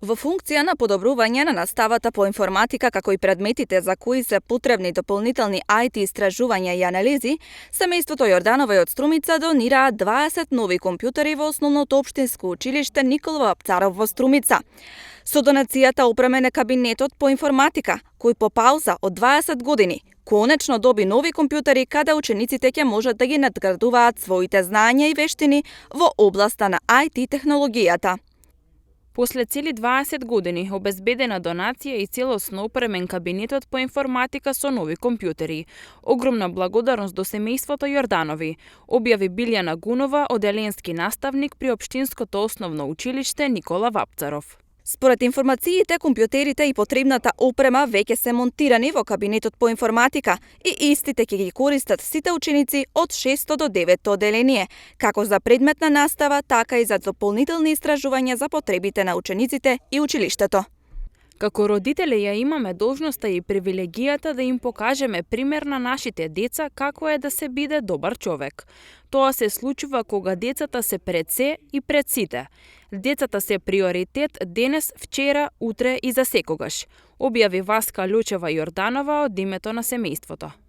Во функција на подобрување на наставата по информатика, како и предметите за кои се потребни дополнителни IT истражувања и анализи, семејството Јорданова од Струмица донираат 20 нови компјутери во Основното општинско училиште Никола Вапцаров во Струмица. Со донацијата опремен е кабинетот по информатика, кој по пауза од 20 години конечно доби нови компјутери каде учениците ќе можат да ги надградуваат своите знаења и вештини во областа на IT технологијата. После цели 20 години обезбедена донација и целосно опремен кабинетот по информатика со нови компјутери. Огромна благодарност до семејството Јорданови, објави Билјана Гунова, оделенски наставник при Општинското основно училиште Никола Вапцаров. Според информациите, компјутерите и потребната опрема веќе се монтирани во кабинетот по информатика и истите ќе ги користат сите ученици од 6 до 9 оделение, како за предметна настава, така и за дополнителни истражувања за потребите на учениците и училиштето. Како родители ја имаме должноста и привилегијата да им покажеме пример на нашите деца како е да се биде добар човек. Тоа се случува кога децата се пред се и пред сите. Децата се приоритет денес, вчера, утре и за секогаш, објави Васка Лучева Јорданова од името на семејството.